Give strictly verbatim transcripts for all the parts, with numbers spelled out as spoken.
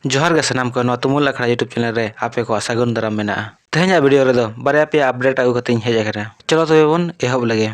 ᱡᱚᱦᱟᱨ ᱜᱮ ᱥᱟᱱᱟᱢ ᱠᱚ, ᱱᱚᱣᱟ ᱛᱩᱢᱩᱞ ᱟᱠᱷᱲᱟ YouTube channel ᱨᱮ ᱟᱯᱮ ᱠᱚᱣᱟᱜ ᱥᱟᱹᱜᱩᱱ ᱫᱟᱨᱟᱢ ᱢᱮᱱᱟᱜᱼᱟ᱾ ᱛᱮᱦᱮᱧᱟᱜ video ᱨᱮᱫᱚ ᱵᱟᱨᱭᱟ ᱯᱮᱭᱟ update ᱟᱹᱜᱩ ᱠᱟᱛᱮᱧ ᱦᱮᱡ ᱟᱠᱟᱱᱟ᱾ ᱪᱚᱞᱚ ᱛᱚᱵᱮ ᱵᱚᱱ ᱮᱦᱚᱵ ᱞᱮᱜᱮ᱾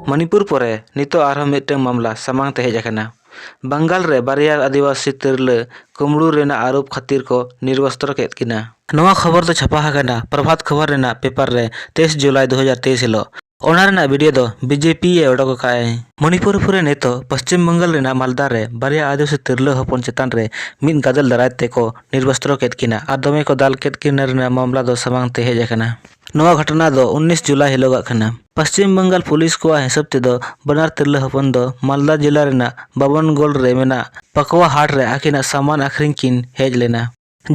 ᱢᱚᱱᱤᱯᱩᱨ ᱯᱚᱨᱮ ᱱᱤᱛᱚᱜ ᱟᱨᱦᱚᱸ ᱢᱤᱫᱴᱟᱝ ᱢᱟᱢᱞᱟ ᱥᱟᱢᱟᱝ ᱛᱮ ᱦᱮᱡ ᱟᱠᱟᱱᱟ᱾ ᱵᱟᱝᱜᱟᱞ ᱨᱮ ᱵᱟᱨᱭᱟ ᱟᱹᱫᱤᱵᱟᱹᱥᱤ ᱛᱤᱨᱞᱟᱹ ᱠᱩᱢᱵᱽᱲᱩ ᱨᱮᱱᱟᱜ ᱟᱨᱳᱯ ᱠᱷᱟᱹᱛᱤᱨ ᱠᱚ ᱱᱤᱨᱵᱚᱥᱛᱨᱚ ᱠᱮᱫ ᱠᱤᱱᱟ᱾ ᱱᱚᱣᱟ ᱠᱷᱚᱵᱚᱨ ᱫᱚ ᱪᱷᱟᱯᱟ ᱟᱠᱟᱱᱟ ᱯᱨᱚᱵᱷᱟᱛ ᱠᱷᱚᱵᱚᱨ ᱨᱮᱱᱟᱜ ᱯᱮᱯᱟᱨ ᱨᱮ ᱛᱮᱭᱤᱥ ᱡᱩᱞᱟᱭ ᱫᱩ ᱦᱟᱡᱟᱨ ᱛᱮᱭᱤᱥ ᱦᱤᱞᱳᱜ᱾ ᱚᱱᱟ ᱨᱮᱱᱟᱜ video ᱫᱚ BJP ᱮ ᱚᱰᱚᱠ ᱟᱠᱟᱫᱼᱟᱭ᱾ ᱢᱚᱱᱤᱯᱩᱨ ᱯᱚᱨᱮ ᱱᱤᱛᱚᱜ ᱯᱚᱥᱪᱤᱢ ᱵᱟᱝᱜᱟᱞ ᱨᱮᱱᱟᱜ ᱢᱟᱞᱫᱟ ᱨᱮ ᱵᱟᱨᱭᱟ ᱟᱹᱫᱤᱵᱟᱹᱥᱤ ᱛᱤᱨᱞᱟᱹ ᱦᱚᱯᱚᱱ ᱪᱮᱛᱟᱱ ᱨᱮ ᱢᱤᱫ ᱜᱟᱫᱮᱞ ᱫᱟᱨᱟᱭ ᱛᱮᱠᱚ ᱱᱤᱨᱵᱚᱥᱛᱨᱚ ᱠᱮᱫ ᱠᱤᱱᱟ ᱟᱨ ᱫᱚᱢᱮ ᱠᱚ ᱫᱟᱞ ᱠᱮᱫ ᱠᱤᱱᱟ ᱨᱮᱱᱟᱜ ᱢᱟᱢᱞᱟ ᱫᱚ ᱥᱟᱢᱟᱝ ᱛᱮ ᱦᱮᱡ ᱟᱠᱟᱱᱟ᱾ ᱱᱚᱣᱟ ᱜᱷᱚᱴᱚᱱᱟ ᱫᱚ ᱩᱱᱤᱥ ᱡᱩᱞᱟᱭ ᱦᱤᱞᱳᱜᱟᱜ ᱠᱟᱱᱟ᱾ ᱯᱚᱥᱪᱤᱢ ᱵᱟᱝᱜᱟᱞ ᱯᱩᱞᱤᱥ ᱠᱚᱣᱟᱜ ᱦᱤᱥᱟᱹᱵ ᱛᱮᱫᱚ ᱵᱟᱱᱟᱨ ᱛᱤᱨᱞᱟᱹ ᱦᱚᱯᱚᱱ ᱫᱚ ᱢᱟᱞᱫᱟ ᱡᱮᱞᱟ ᱨᱮᱱᱟᱜ ᱵᱟᱵᱚᱱᱜᱚᱞ ᱨᱮ ᱢᱮᱱᱟᱜ ᱯᱟᱠᱣᱟ ᱦᱟᱴ ᱨᱮ ᱟᱹᱠᱤᱱᱟᱜ ᱥᱟᱢᱟᱱ ᱟᱹᱠᱷᱨᱤᱧ ᱠᱤᱱ ᱦᱮᱡ ᱞᱮᱱᱟ,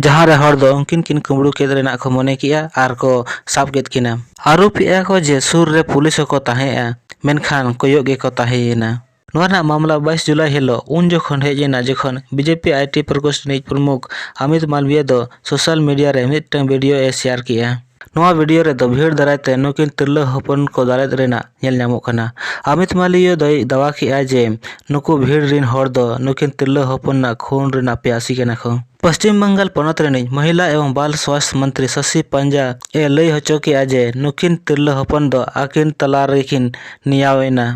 ᱡᱟᱦᱟᱸ ᱨᱮ ᱦᱚᱲ ᱫᱚ ᱩᱱᱠᱤᱱ ᱠᱤᱱ ᱠᱩᱢᱵᱽᱲᱩ ᱠᱮᱫ ᱨᱮᱱᱟᱜ ᱠᱚ ᱢᱚᱱᱮ ᱠᱮᱜᱼᱟ ᱟᱨ ᱠᱚ ᱥᱟᱵ ᱠᱮᱫ ᱠᱤᱱᱟ᱾ ᱟᱹᱨᱩᱵ ᱮᱜᱼᱟ ᱠᱚ ᱡᱮ ᱥᱩᱨ ᱨᱮ ᱯᱩᱞᱤᱥ ᱦᱚᱸᱠᱚ ᱛᱟᱦᱮᱸᱜᱼᱟ, ᱢᱮᱱᱠᱷᱟᱱ ᱠᱚᱭᱚᱜ ᱜᱮᱠᱚ ᱛᱟᱦᱮᱸᱭᱮᱱᱟ᱾ ᱱᱚᱣᱟ ᱨᱮᱱᱟᱜ ᱢᱟᱢᱞᱟ ᱵᱟᱭᱤᱥ ᱡᱩᱞᱟᱭ ᱦᱤᱞᱳᱜ ᱩᱱ ᱡᱚᱠᱷᱚᱱ ᱦᱮᱡ ᱮᱱᱟ, ᱡᱚᱠᱷᱚᱱ BJP IT ᱯᱨᱚᱠᱳᱥᱴ ᱨᱤᱱᱤᱡ ᱯᱨᱚᱢᱩᱠᱷ ᱟᱢᱤᱛ ᱢᱟᱞᱵᱤᱭᱟ ᱫᱚ social media ᱨᱮ ᱢᱤᱫᱴᱟᱝ video ᱮ share ᱠᱮᱜᱼᱟ᱾ ᱱᱚᱣᱟ video ᱨᱮᱫᱚ ᱵᱷᱤᱲ ᱫᱟᱨᱟᱭ ᱛᱮ ᱱᱩᱠᱤᱱ ᱛᱤᱨᱞᱟᱹ ᱦᱚᱯᱚᱱ ᱠᱚ ᱫᱟᱞᱮᱫ ᱨᱮᱱᱟᱜ ᱧᱮᱞ ᱧᱟᱢᱚᱜ ᱠᱟᱱᱟ᱾ ᱟᱢᱤᱛ ᱢᱟᱞᱵᱤᱭᱟ ᱫᱚᱭ ᱫᱟᱣᱟ ᱠᱮᱜᱼᱟ ᱡᱮ ᱱᱩᱠᱩ ᱵᱷᱤᱲ ᱨᱤᱱ ᱦᱚᱲ ᱫᱚ ᱱᱩᱠᱤᱱ ᱛᱤᱨᱞᱟᱹ ᱦᱚᱯᱚᱱᱟᱜ ᱠᱷᱩᱱ ᱨᱮᱱᱟᱜ ᱯᱮᱭᱟᱥᱤ ᱠᱟᱱᱟ ᱠᱚ᱾ ᱯᱚᱥᱪᱤᱢ ᱵᱟᱝᱜᱟᱞ ᱯᱚᱱᱚᱛ ᱨᱤᱱᱤᱡ ᱢᱚᱦᱤᱞᱟ ᱮᱵᱚᱝ ᱵᱟᱞ ᱥᱣᱟᱥᱛᱷ ᱢᱚᱱᱛᱨᱤ ᱥᱚᱥᱤ ᱯᱟᱧᱡᱟ ᱮ ᱞᱟᱹᱭ ᱦᱚᱪᱚ ᱠᱮᱜᱼᱟ ᱡᱮ ᱱᱩᱠᱤᱱ ᱛᱤᱨᱞᱟᱹ ᱦᱚᱯᱚᱱ ᱫᱚ ᱟᱹᱠᱤᱱ ᱛᱟᱞᱟ ᱨᱮᱠᱤᱱ ᱱᱮᱭᱟᱣ ᱮᱱᱟ᱾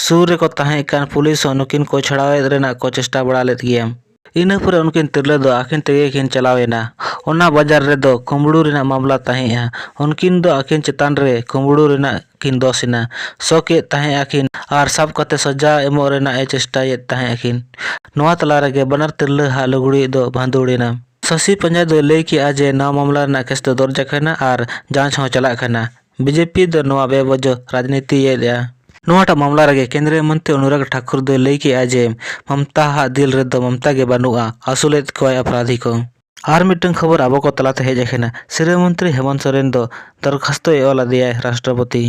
ᱥᱩᱨ ᱨᱮᱠᱚ ᱛᱟᱦᱮᱸ ᱠᱟᱱ ᱯᱩᱞᱤᱥ ᱦᱚᱸ ᱱᱩᱠᱤᱱ ᱠᱚ ᱪᱷᱟᱲᱟᱣᱮᱫ ᱨᱮᱱᱟᱜ ᱠᱚ ᱪᱮᱥᱴᱟ ᱵᱟᱲᱟ ᱞᱮᱫ ᱜᱮᱭᱟ᱾ ᱤᱱᱟᱹ ᱯᱚᱨᱮ ᱩᱱᱠᱤᱱ ᱛᱤᱨᱞᱟᱹ ᱫᱚ ᱟᱹᱠᱤᱱ ᱛᱮᱜᱮ ᱠᱤᱱ ᱪᱟᱞᱟᱣ ᱮᱱᱟ᱾ ᱚᱱᱟ ᱵᱟᱡᱟᱨ ᱨᱮᱫᱚ ᱠᱩᱢᱵᱽᱲᱩ ᱨᱮᱱᱟᱜ ᱢᱟᱢᱞᱟ ᱛᱟᱦᱮᱸᱜᱼᱟ᱾ ᱩᱱᱠᱤᱱ ᱫᱚ ᱟᱹᱠᱤᱱ ᱪᱮᱛᱟᱱ ᱨᱮ ᱠᱩᱢᱵᱽᱲᱩ ᱨᱮᱱᱟᱜ ᱠᱤᱱ ᱫᱚᱥ ᱮᱱᱟ᱾ ᱥᱚ ᱠᱮᱫ ᱛᱟᱦᱮᱸ ᱟᱹᱠᱤᱱ ᱟᱨ ᱥᱟᱵ ᱠᱟᱛᱮ ᱥᱟᱡᱟ ᱮᱢᱚᱜ ᱨᱮᱱᱟᱜ ᱮ ᱪᱮᱥᱴᱟᱭᱮᱫ ᱛᱟᱦᱮᱸ ᱟᱹᱠᱤᱱ᱾ ᱱᱚᱣᱟ ᱛᱟᱞᱟ ᱨᱮᱜᱮ ᱵᱟᱱᱟᱨ ᱛᱤᱨᱞᱟᱹ ᱦᱟᱜ ᱞᱩᱜᱽᱲᱤ ᱫᱚ ᱵᱷᱟᱸᱫᱩᱲ ᱮᱱᱟ᱾ ᱥᱚᱥᱤ ᱯᱟᱧᱡᱟ ᱫᱚᱭ ᱞᱟᱹᱭ ᱠᱮᱜᱼᱟ ᱡᱮ ᱱᱚᱣᱟ ᱢᱟᱢᱞᱟ ᱨᱮᱱᱟᱜ ᱠᱮᱥ ᱫᱚ ᱫᱚᱨᱡᱽ ᱟᱠᱟᱱᱟ ᱟᱨ ᱡᱟᱸᱪ ᱦᱚᱸ ᱪᱟᱞᱟᱜ ᱠᱟᱱᱟ᱾ BJP ᱫᱚ ᱱᱚᱣᱟ ᱵᱮᱵᱚᱡᱚ ᱨᱟᱡᱽᱱᱤᱛᱤᱭᱮᱫᱼᱟ᱾ ᱱᱚᱣᱟᱴᱟᱜ ᱢᱟᱢᱞᱟ ᱨᱮᱜᱮ ᱠᱮᱱᱫᱨᱤᱭᱚ ᱢᱚᱱᱛᱨᱤ ᱚᱱᱩᱨᱟᱜᱽ ᱴᱷᱟᱠᱩᱨ ᱫᱚᱭ ᱞᱟᱹᱭ ᱠᱮᱜᱼᱟ ᱡᱮ ᱢᱚᱢᱛᱟ ᱦᱟᱜ ᱫᱤᱞ ᱨᱮᱫᱚ ᱢᱚᱢᱛᱟ ᱜᱮ ᱵᱟᱹᱱᱩᱜᱼᱟ, ᱟᱹᱥᱩᱞᱮᱫ ᱠᱚᱣᱟᱭ ᱚᱯᱨᱟᱫᱷᱤ ᱠᱚ᱾ ᱟᱨ ᱢᱤᱫᱴᱟᱝ ᱠᱷᱚᱵᱚᱨ ᱟᱵᱚ ᱠᱚ ᱛᱟᱞᱟᱛᱮ ᱦᱮᱡ ᱟᱠᱟᱱᱟ᱾ ᱥᱤᱨᱟᱹ ᱢᱚᱱᱛᱨᱤ ᱦᱮᱢᱚᱱᱛ ᱥᱚᱨᱮᱱ ᱫᱚ ᱫᱚᱨᱠᱷᱟᱥᱛᱚᱭ ᱚᱞ ᱟᱫᱮᱭᱟᱭ ᱨᱟᱥᱴᱨᱚᱯᱚᱛᱤ᱾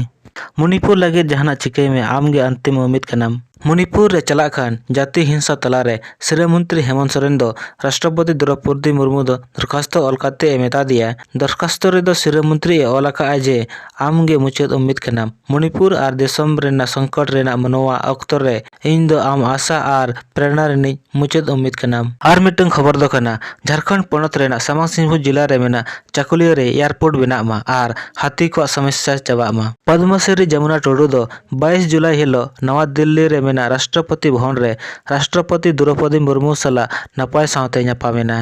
ᱢᱚᱱᱤᱯᱩᱨ ᱞᱟᱹᱜᱤᱫ ᱡᱟᱦᱟᱱᱟᱜ ᱪᱤᱠᱟᱹᱭ ᱢᱮ, ᱟᱢ ᱜᱮ ᱟᱱᱛᱤᱢ ᱩᱢᱤᱫ ᱠᱟᱱᱟᱢ᱾ ᱢᱚᱱᱤᱯᱩᱨ ᱨᱮ ᱪᱟᱞᱟᱜ ᱠᱟᱱ ᱡᱟᱹᱛᱤ ᱦᱤᱝᱥᱟ ᱛᱟᱞᱟᱨᱮ ᱥᱤᱨᱟᱹ ᱢᱚᱱᱛᱨᱤ ᱦᱮᱢᱚᱱᱛ ᱥᱚᱨᱮᱱ ᱫᱚ ᱨᱟᱥᱴᱨᱚᱯᱚᱛᱤ ᱫᱨᱚᱯᱚᱫᱤ ᱢᱩᱨᱢᱩ ᱫᱚ ᱫᱚᱨᱠᱷᱟᱥᱛᱚ ᱚᱞ ᱠᱟᱛᱮ ᱮ ᱢᱮᱛᱟ ᱫᱮᱭᱟ᱾ ᱫᱚᱨᱠᱷᱟᱥᱛᱚ ᱨᱮᱫᱚ ᱥᱤᱨᱟᱹ ᱢᱚᱱᱛᱨᱤ ᱮ ᱚᱞ ᱟᱠᱟᱫᱼᱟ ᱡᱮ, "ᱟᱢ ᱜᱮ ᱢᱩᱪᱟᱹᱫ ᱩᱢᱤᱫ ᱠᱟᱱᱟᱢ᱾ ᱢᱚᱱᱤᱯᱩᱨ ᱟᱨ ᱫᱤᱥᱚᱢ ᱨᱮᱱᱟᱜ ᱥᱚᱝᱠᱚᱴ ᱨᱮᱱᱟᱜ ᱱᱚᱣᱟ ᱚᱠᱛᱚ ᱨᱮ ᱤᱧ ᱫᱚ ᱟᱢ ᱟᱥᱟ ᱟᱨ ᱯᱨᱮᱨᱚᱱᱟ ᱨᱤᱱᱤᱡ ᱢᱩᱪᱟᱹᱫ ᱩᱢᱤᱫ ᱠᱟᱱᱟᱢ᱾" ᱟᱨ ᱢᱤᱫᱴᱟᱝ ᱠᱷᱚᱵᱚᱨ ᱫᱚ ᱠᱟᱱᱟ, ᱡᱷᱟᱲᱠᱷᱚᱸᱰ ᱯᱚᱱᱚᱛ ᱨᱮᱱᱟᱜ ᱥᱟᱢᱟᱝ ᱥᱤᱝᱵᱷᱩᱢ ᱡᱤᱞᱟ ᱨᱮ ᱢᱮᱱᱟᱜ ᱪᱟᱠᱩᱞᱤᱭᱟᱹ ᱨᱮ ᱮᱭᱟᱨᱯᱳᱨᱴ ᱵᱮᱱᱟᱜ ᱢᱟ ᱟᱨ ᱦᱟᱹᱛᱤ ᱠᱚᱣᱟᱜ ᱥᱚᱢᱚᱥᱥᱟ ᱪᱟᱵᱟᱜ ᱢᱟ᱾ ᱯᱚᱫᱢᱚᱥᱨᱤ ᱡᱚᱢᱩᱱᱟ ᱴᱩᱰᱩ ᱫᱚ ᱵᱟᱭᱤᱥ ᱡᱩᱞᱟᱭ ᱦᱤᱞᱚᱜ ᱱᱟᱣᱟ ᱫᱤᱞᱞᱤ ᱨᱮ ᱢᱮᱱᱟᱜ ᱨᱟᱥᱴᱨᱚᱯᱚᱛᱤ ᱵᱷᱚᱵᱚᱱ ᱨᱮ ᱨᱟᱥᱴᱨᱚᱯᱚᱛᱤ ᱫᱨᱚᱯᱚᱫᱤ ᱢᱩᱨᱢᱩ ᱥᱟᱞᱟᱜ ᱱᱟᱯᱟᱭ ᱥᱟᱶᱛᱮ ᱧᱟᱯᱟᱢ ᱮᱱᱟ᱾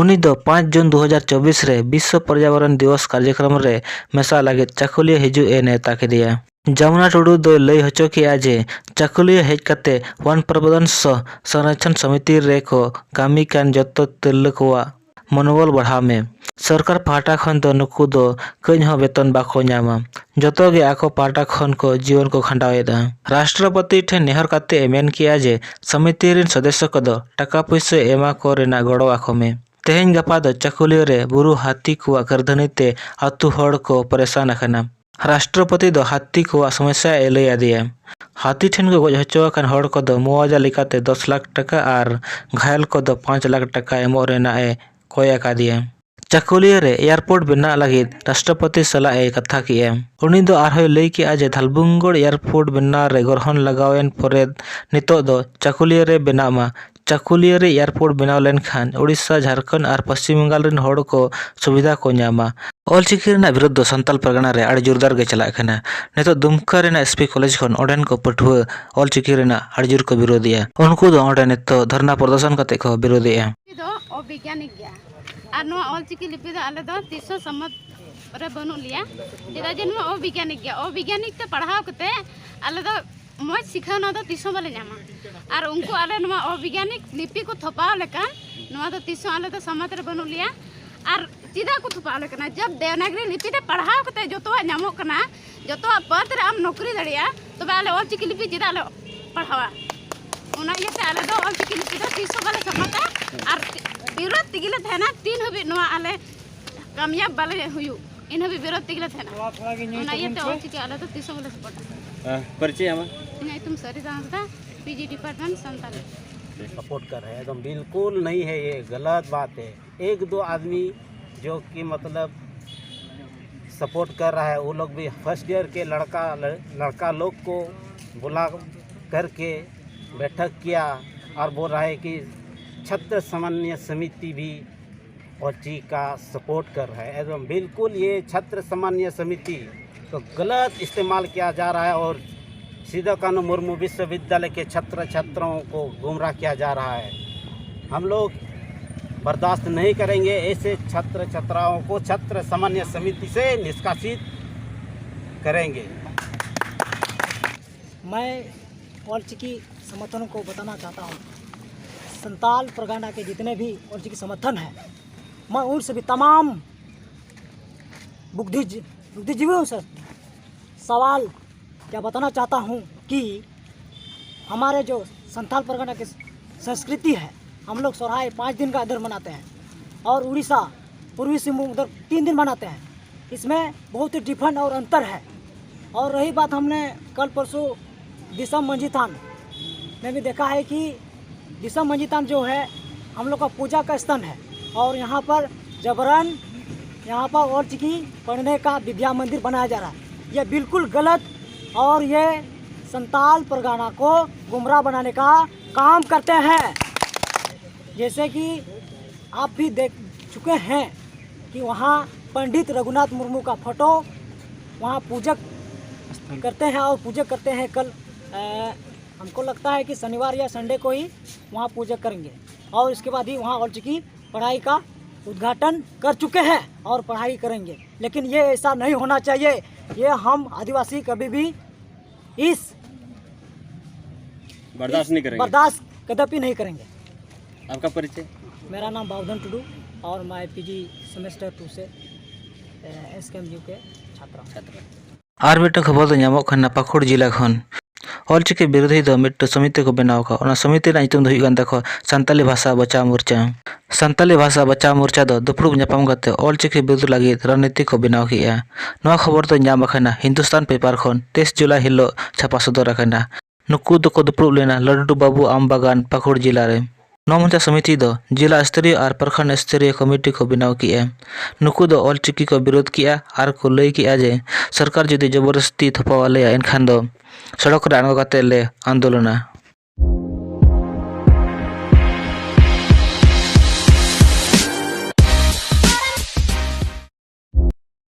ᱩᱱᱤ ᱫᱚ ᱯᱟᱸᱪ ᱡᱩᱱ ᱫᱩ ᱦᱟᱡᱟᱨ ᱪᱚᱵᱵᱤᱥ ᱨᱮ ᱵᱤᱥᱥᱚ ᱯᱚᱨᱭᱟᱵᱚᱨᱚᱱ ᱫᱤᱵᱚᱥ ᱠᱟᱨᱡᱚᱠᱨᱚᱢ ᱨᱮ ᱢᱮᱥᱟ ᱞᱟᱹᱜᱤᱫ ᱪᱟᱹᱠᱩᱞᱤᱭᱟᱹ ᱦᱤᱡᱩᱜ ᱮ ᱱᱮᱣᱛᱟ ᱠᱮᱫᱮᱭᱟ᱾ ᱡᱚᱢᱩᱱᱟ ᱴᱩᱰᱩ ᱫᱚᱭ ᱞᱟᱹᱭ ᱦᱚᱪᱚ ᱠᱮᱫᱼᱟ ᱡᱮ ᱪᱟᱹᱠᱩᱞᱤᱭᱟᱹ ᱦᱮᱡ ᱠᱟᱛᱮ ᱵᱚᱱ ᱯᱨᱚᱵᱚᱫᱷᱚᱱ ᱥᱚ ᱥᱚᱝᱨᱚᱠᱷᱚᱱ ᱥᱚᱢᱤᱛᱤ ᱨᱮᱠᱚ ᱠᱟᱹᱢᱤ ᱠᱟᱱ ᱡᱚᱛᱚ ᱛᱤᱨᱞᱟᱹ ᱠᱚᱣᱟᱜ ᱢᱚᱱᱳᱵᱚᱞ ᱵᱟᱲᱦᱟᱣ ᱢᱮ᱾ ᱥᱚᱨᱠᱟᱨ ᱯᱟᱦᱴᱟ ᱠᱷᱚᱱ ᱫᱚ ᱱᱩᱠᱩ ᱫᱚ ᱠᱟᱹᱡ ᱦᱚᱸ ᱵᱮᱛᱚᱱ ᱵᱟᱠᱚ ᱧᱟᱢᱟ᱾ ᱡᱚᱛᱚ ᱜᱮ ᱟᱠᱚ ᱯᱟᱦᱴᱟ ᱠᱷᱚᱱ ᱠᱚ ᱡᱤᱭᱚᱱ ᱠᱚ ᱠᱷᱟᱸᱰᱟᱣᱮᱫᱼᱟ᱾ ᱨᱟᱥᱴᱨᱚᱯᱚᱛᱤ ᱴᱷᱮᱱ ᱱᱮᱦᱚᱨ ᱠᱟᱛᱮ ᱮ ᱢᱮᱱ ᱠᱮᱫᱼᱟ ᱡᱮ ᱥᱚᱢᱤᱛᱤ ᱨᱤᱱ ᱥᱚᱫᱚᱥᱥᱚ ᱠᱚᱫᱚ ᱴᱟᱠᱟ ᱯᱩᱭᱥᱟᱹ ᱮᱢᱟ ᱠᱚ ᱨᱮᱱᱟᱜ ᱜᱚᱲᱚ ᱟᱠᱚ ᱢᱮ᱾ ᱛᱮᱦᱮᱧ ᱜᱟᱯᱟ ᱫᱚ ᱪᱟᱹᱠᱩᱞᱤᱭᱟᱹ ᱨᱮ ᱵᱩᱨᱩ ᱦᱟᱹᱛᱤ ᱠᱚᱣᱟᱜ ᱠᱟᱹᱨᱫᱷᱟᱹᱱᱤ ᱛᱮ ᱟᱹᱛᱩ ᱦᱚᱲ ᱠᱚ ᱯᱚᱨᱮᱥᱟᱱ ᱟᱠᱟᱱᱟ᱾ ᱨᱟᱥᱴᱨᱚᱯᱚᱛᱤ ᱫᱚ ᱦᱟᱹᱛᱤ ᱠᱚᱣᱟᱜ ᱥᱚᱢᱚᱥᱥᱟ ᱮ ᱞᱟᱹᱭ ᱟᱫᱮᱭᱟ᱾ ᱦᱟᱹᱛᱤ ᱴᱷᱮᱱ ᱠᱚ ᱜᱚᱡ ᱦᱚᱪᱚ ᱟᱠᱟᱱ ᱦᱚᱲ ᱠᱚᱫᱚ ᱢᱩᱣᱟᱡᱟ ᱞᱮᱠᱟᱛᱮ ᱫᱚᱥ ᱞᱟᱠᱷ ᱴᱟᱠᱟ ᱟᱨ ᱜᱷᱟᱭᱮᱞ ᱠᱚᱫᱚ ᱯᱟᱸᱪ ᱞᱟᱠᱷ ᱴᱟᱠᱟ ᱮᱢᱚᱜ ᱨᱮᱱᱟᱜ ᱮ ᱠᱚᱭ ᱟᱠᱟᱫᱮᱭᱟ᱾ ᱪᱟᱹᱠᱩᱞᱤᱭᱟᱹ ᱨᱮ ᱮᱭᱟᱨᱯᱳᱨᱴ ᱵᱮᱱᱟᱜ ᱞᱟᱹᱜᱤᱫ ᱨᱟᱥᱴᱨᱚᱯᱚᱛᱤ ᱥᱟᱞᱟᱜ ᱮ ᱠᱟᱛᱷᱟ ᱠᱮᱫᱼᱟ᱾ ᱩᱱᱤ ᱫᱚ ᱟᱨᱦᱚᱸᱭ ᱞᱟᱹᱭ ᱠᱮᱫᱼᱟ ᱡᱮ ᱫᱷᱟᱞᱵᱷᱩᱝᱜᱚᱲ ᱮᱭᱟᱨᱯᱳᱨᱴ ᱵᱮᱱᱟᱣ ᱨᱮ ᱜᱚᱨᱦᱚᱱ ᱞᱟᱜᱟᱣᱮᱱ ᱯᱚᱨᱮ ᱱᱤᱛᱚᱜ ᱫᱚ ᱪᱟᱹᱠᱩᱞᱤᱭᱟᱹ ᱨᱮ ᱵᱮᱱᱟᱜ ᱢᱟ᱾ ᱪᱟᱹᱠᱩᱞᱤᱭᱟᱹ ᱨᱮ ᱮᱭᱟᱨᱯᱳᱨᱴ ᱵᱮᱱᱟᱣ ᱞᱮᱱᱠᱷᱟᱱ ᱳᱰᱤᱥᱟ, ᱡᱷᱟᱲᱠᱷᱚᱸᱰ ᱟᱨ ᱯᱚᱥᱪᱤᱢ ᱵᱟᱝᱜᱟᱞ ᱨᱤᱱ ᱦᱚᱲ ᱠᱚ ᱥᱩᱵᱤᱫᱷᱟ ᱠᱚ ᱧᱟᱢᱟ᱾ ᱚᱞᱪᱤᱠᱤ ᱨᱮᱱᱟᱜ ᱵᱤᱨᱩᱫᱷ ᱫᱚ ᱥᱟᱱᱛᱟᱞ ᱯᱟᱨᱜᱟᱱᱟ ᱨᱮ ᱟᱹᱰᱤ ᱡᱳᱨᱫᱟᱨ ᱜᱮ ᱪᱟᱞᱟᱜ ᱠᱟᱱᱟ᱾ ᱱᱤᱛᱚᱜ ᱫᱩᱢᱠᱟ ᱨᱮᱱᱟᱜ ᱮᱥ ᱯᱤ ᱠᱚᱞᱮᱡᱽ ᱠᱷᱚᱱ ᱚᱸᱰᱮᱱ ᱠᱚ ᱯᱟᱹᱴᱷᱩᱣᱟᱹ ᱚᱞᱪᱤᱠᱤ ᱨᱮᱱᱟᱜ ᱟᱹᱰᱤ ᱡᱳᱨ ᱠᱚ ᱵᱤᱨᱳᱫᱷᱮᱜᱼᱟ᱾ ᱩᱱᱠᱩ ᱫᱚ ᱚᱸᱰᱮ ᱱᱤᱛᱚᱜ ᱫᱷᱚᱨᱱᱟ ᱯᱨᱚᱫᱚᱨᱥᱚᱱ ᱠᱟᱛᱮ ᱠᱚ ᱵᱤᱨᱳᱫᱷᱮᱜᱼᱟ᱾ ᱫᱚ ᱚᱵᱤᱜᱽᱜᱟᱱᱤᱠ ᱜᱮᱭᱟ᱾ ᱟᱨ ᱱᱚᱣᱟ ᱚᱞᱪᱤᱠᱤ ᱞᱤᱯᱤ ᱫᱚ ᱟᱞᱮ ᱫᱚ ᱛᱤᱥ ᱦᱚᱸ ᱥᱚᱢᱢᱚᱛ ᱨᱮ ᱵᱟᱹᱱᱩᱜ ᱞᱮᱭᱟ, ᱪᱮᱫᱟᱜ ᱡᱮ ᱱᱚᱣᱟ ᱚᱵᱤᱜᱽᱜᱟᱱᱤᱠ ᱜᱮᱭᱟ᱾ ᱚᱵᱤᱜᱽᱜᱟᱱᱤᱠ ᱛᱮ ᱯᱟᱲᱦᱟᱣ ᱠᱟᱛᱮ ᱟᱞᱮ ᱫᱚ ᱢᱚᱡᱽ ᱥᱤᱠᱷᱟᱹᱣᱱᱟ ᱫᱚ ᱛᱤᱥ ᱦᱚᱸ ᱵᱟᱞᱮ ᱧᱟᱢᱟ᱾ ᱟᱨ ᱩᱱᱠᱩ ᱟᱞᱮ ᱱᱚᱣᱟ ᱚᱵᱤᱜᱽᱜᱟᱱᱤᱠ ᱞᱤᱯᱤ ᱠᱚ ᱛᱷᱚᱯᱟᱣ ᱞᱮᱠᱷᱟᱱ ᱱᱚᱣᱟ ᱫᱚ ᱛᱤᱥ ᱦᱚᱸ ᱟᱞᱮ ᱫᱚ ᱥᱚᱢᱢᱚᱛ ᱨᱮ ᱵᱟᱹᱱᱩᱜ ᱞᱮᱭᱟ᱾ ᱟᱨ ᱪᱮᱫᱟᱜ ᱠᱚ ᱛᱷᱚᱯᱟᱣ ᱞᱮ ᱠᱟᱱᱟ? ᱡᱟᱵ ᱫᱮᱵᱽᱱᱟᱜᱽᱨᱤ ᱞᱤᱯᱤ ᱛᱮ ᱯᱟᱲᱦᱟᱣ ᱠᱟᱛᱮ ᱡᱚᱛᱚᱣᱟᱜ ᱧᱟᱢᱚᱜ ᱠᱟᱱᱟ, ᱡᱚᱛᱚᱣᱟᱜ ᱯᱚᱫᱽ ᱨᱮ ᱟᱢ ᱱᱚᱠᱨᱤ ᱫᱟᱲᱮᱭᱟᱜᱼᱟ, ᱛᱚᱵᱮ ᱟᱞᱮ ᱚᱞᱪᱤᱠᱤ ᱞᱤᱯᱤ ᱪᱮᱫᱟᱜ ᱞᱮ ᱯᱟᱲᱦᱟᱣᱟ? ᱚᱱᱟ ᱤᱭᱟᱹᱛᱮ ᱟᱞᱮ ᱫᱚ ᱚᱞᱪᱤᱠᱤ ᱞᱤᱯᱤ ᱫᱚ ᱛᱤᱥ ᱦᱚᱸ ᱵᱟᱞᱮ ᱥᱟᱯᱷᱟᱛᱟ᱾ ᱟᱨ ᱵᱤᱨᱳᱫᱷ ᱛᱮᱜᱮ ᱞᱮ ᱛᱟᱦᱮᱱᱟ ᱛᱤᱱ ᱦᱟᱹᱵᱤᱡ ᱱᱚᱣᱟ ᱟᱞᱮ ᱠᱟᱢᱭᱟᱵ ᱵᱟᱞᱮ ᱦᱩᱭᱩᱜ᱾ ᱤᱱᱟᱹ ᱦᱟᱹᱵᱤᱡ ᱵᱤᱨᱳᱫᱷ ᱛᱮᱜᱮ ᱞᱮ ᱛᱟᱦᱮᱱᱟ᱾ ᱱᱚᱣᱟ ᱛᱷᱚᱲᱟ ᱜᱮ ᱧᱩᱭ ᱚᱱᱟ ᱛᱟᱵᱚᱱ ᱤᱭᱟᱹᱛᱮ ᱯᱮ᱾ ᱚᱞᱪᱤᱠᱤ ᱟᱞᱮ ᱫᱚ ᱛᱤᱥ ᱦᱚᱸ ᱵᱟᱞᱮ ᱥᱟᱯᱳᱨᱴᱟ᱾ ᱦᱮᱸ, ᱯᱟᱹᱨᱤᱪᱚᱭ ᱟᱢᱟᱜ? ᱤᱧᱟᱹᱜ ᱧᱩᱛᱩᱢ ᱥᱟᱹᱨᱤᱛᱟ ᱦᱟᱸᱥᱫᱟ, ᱯᱤᱡᱤ ᱰᱤᱯᱟᱨᱴᱢᱮᱱᱴ ᱥᱟᱱᱛᱟᱞᱤ᱾ सपोर्ट कर रहे हैं, एकदम बिल्कुल नहीं है, ये गलत बात है। एक दो आदमी जो कि मतलब सपोर्ट कर रहा है, वो लोग भी फर्स्ट ईयर के लड़का, लड़का लोग को बुला करके बैठक किया और बोल रहा है कि छत्र समन्वय समिति भी ऑलचिकी का सपोर्ट कर रहा है। एकदम बिल्कुल ये छत्र समन्वय समिति को गलत इस्तेमाल किया जा रहा है और सिदो कान्हू मुर्मू विश्वविद्यालय के छत्र छात्राओं को गुमराह किया जा रहा है। हम लोग बर्दाश्त नहीं करेंगे, ऐसे छत्र छात्राओं को छत्र समन्वय समिति से निष्कासित करेंगे। मैं ऑलचिकी समर्थनों को बताना चाहता हूँ, संताल परगना के जितने भी ऑलचिकी समर्थन हैं, मैं उन सभी तमाम बुद्धिज बुद्धिजीवियों से सवाल क्या बताना चाहता हूँ कि हमारे जो संथाल परगना की संस्कृति है, हम लोग सोहराय पाँच दिन का इधर मनाते हैं और उड़ीसा, पूर्वी सिंहभूम उधर तीन दिन मनाते हैं। इसमें बहुत ही डिफरेंट और अंतर है। और रही बात, हमने कल परसों दिसम मंजी थान में भी देखा है कि दिसम मंजी थान जो है, हम लोग का पूजा का स्थान है और यहाँ पर जबरन यहाँ पर ऑलचिकी पढ़ने का विद्या मंदिर बनाया जा रहा है। ये बिल्कुल गलत और ये संताल परगना को गुमराह बनाने का काम करते हैं। जैसे कि आप भी देख चुके हैं कि वहाँ पंडित रघुनाथ मुर्मू का फोटो वहाँ पूजक करते हैं और पूजक करते हैं। कल अ, हमको लगता है कि शनिवार या संडे को ही वहाँ पूजक करेंगे और इसके बाद ही वहाँ ऑलचिकी पढ़ाई का उद्घाटन कर चुके हैं और पढ़ाई करेंगे। लेकिन ये ऐसा नहीं होना चाहिए। ये हम आदिवासी कभी भी इस बर्दाश्त नहीं करेंगे। बर्दाश्त कदापि नहीं करेंगे। आपका परिचय? मेरा नाम बावधन टुडू और मैं पीजी सेमेस्टर टू से एस के एम यू के छात्र हूँ। छात्र। ᱟᱨ ᱢᱤᱫᱴᱟᱝ ᱠᱷᱚᱵᱚᱨ ᱫᱚ ᱧᱟᱢᱚᱜ ᱠᱟᱱᱟ ᱯᱟᱹᱠᱩᱲ ᱡᱮᱞᱟ ᱠᱷᱚᱱ᱾ ᱚᱞᱪᱤᱠᱤ ᱵᱤᱨᱳᱫᱷᱤ ᱫᱚ ᱢᱤᱫᱴᱟᱝ ᱥᱚᱢᱤᱛᱤ ᱠᱚ ᱵᱮᱱᱟᱣ ᱟᱠᱟᱫ᱾ ᱚᱱᱟ ᱥᱚᱢᱤᱛᱤ ᱨᱮᱱᱟᱜ ᱧᱩᱛᱩᱢ ᱫᱚ ᱦᱩᱭᱩᱜ ᱠᱟᱱ ᱛᱟᱠᱚᱣᱟ ᱥᱟᱱᱛᱟᱞᱤ ᱵᱷᱟᱥᱟ ᱵᱟᱧᱪᱟᱣ ᱢᱳᱨᱪᱟ᱾ ᱥᱟᱱᱛᱟᱞᱤ ᱵᱷᱟᱥᱟ ᱵᱟᱧᱪᱟᱣ ᱢᱳᱨᱪᱟ ᱫᱚ ᱫᱩᱯᱲᱩᱵ ᱧᱟᱯᱟᱢ ᱠᱟᱛᱮ ᱚᱞᱪᱤᱠᱤ ᱵᱤᱨᱩᱫᱷ ᱞᱟᱹᱜᱤᱫ ᱨᱚᱱᱱᱤᱛᱤ ᱠᱚ ᱵᱮᱱᱟᱣ ᱠᱮᱫᱼᱟ᱾ ᱱᱚᱣᱟ ᱠᱷᱚᱵᱚᱨ ᱫᱚ ᱧᱟᱢ ᱟᱠᱟᱱᱟ ᱦᱤᱱᱫᱩᱥᱛᱟᱱ ᱯᱮᱯᱟᱨ ᱠᱷᱚᱱ ᱛᱮᱭᱤᱥ ᱡᱩᱞᱟᱭ ᱦᱤᱞᱳᱜ ᱪᱷᱟᱯᱟ ᱥᱚᱫᱚᱨ ᱟᱠᱟᱱᱟ᱾ ᱱᱩᱠᱩ ᱫᱚᱠᱚ ᱫᱩᱯᱲᱩᱵ ᱞᱮᱱᱟ ᱞᱟᱰᱩ ᱵᱟᱵᱩ ᱟᱢ ᱵᱟᱜᱟᱱ, ᱯᱟᱹᱠᱩᱲ ᱡᱮᱞᱟ ᱨᱮ᱾ ᱱᱚᱣᱟ ᱢᱳᱨᱪᱟ ᱥᱚᱢᱤᱛᱤ ᱫᱚ ᱡᱮᱞᱟ ᱥᱛᱚᱨᱤᱭᱚ ᱟᱨ ᱯᱨᱚᱠᱷᱚᱸᱰ ᱥᱛᱚᱨᱤᱭᱚ ᱠᱚᱢᱤᱴᱤ ᱠᱚ ᱵᱮᱱᱟᱣ ᱠᱮᱫᱼᱟ᱾ ᱱᱩᱠᱩ ᱫᱚ ᱚᱞᱪᱤᱠᱤ ᱠᱚ ᱵᱤᱨᱳᱫᱷ ᱠᱮᱫᱼᱟ ᱟᱨ ᱠᱚ ᱞᱟᱹᱭ ᱠᱮᱫᱼᱟ ᱡᱮ ᱥᱚᱨᱠᱟᱨ ᱡᱩᱫᱤ ᱡᱚᱵᱚᱨᱫᱚᱥᱛᱤ ᱛᱷᱚᱯᱟᱣ ᱟᱞᱮᱭᱟ, ᱮᱱᱠᱷᱟᱱ ᱫᱚ ᱥᱚᱲᱚᱠ ᱨᱮ ᱟᱬᱜᱚ ᱠᱟᱛᱮ ᱞᱮ ᱟᱱᱫᱳᱞᱚᱱᱟ᱾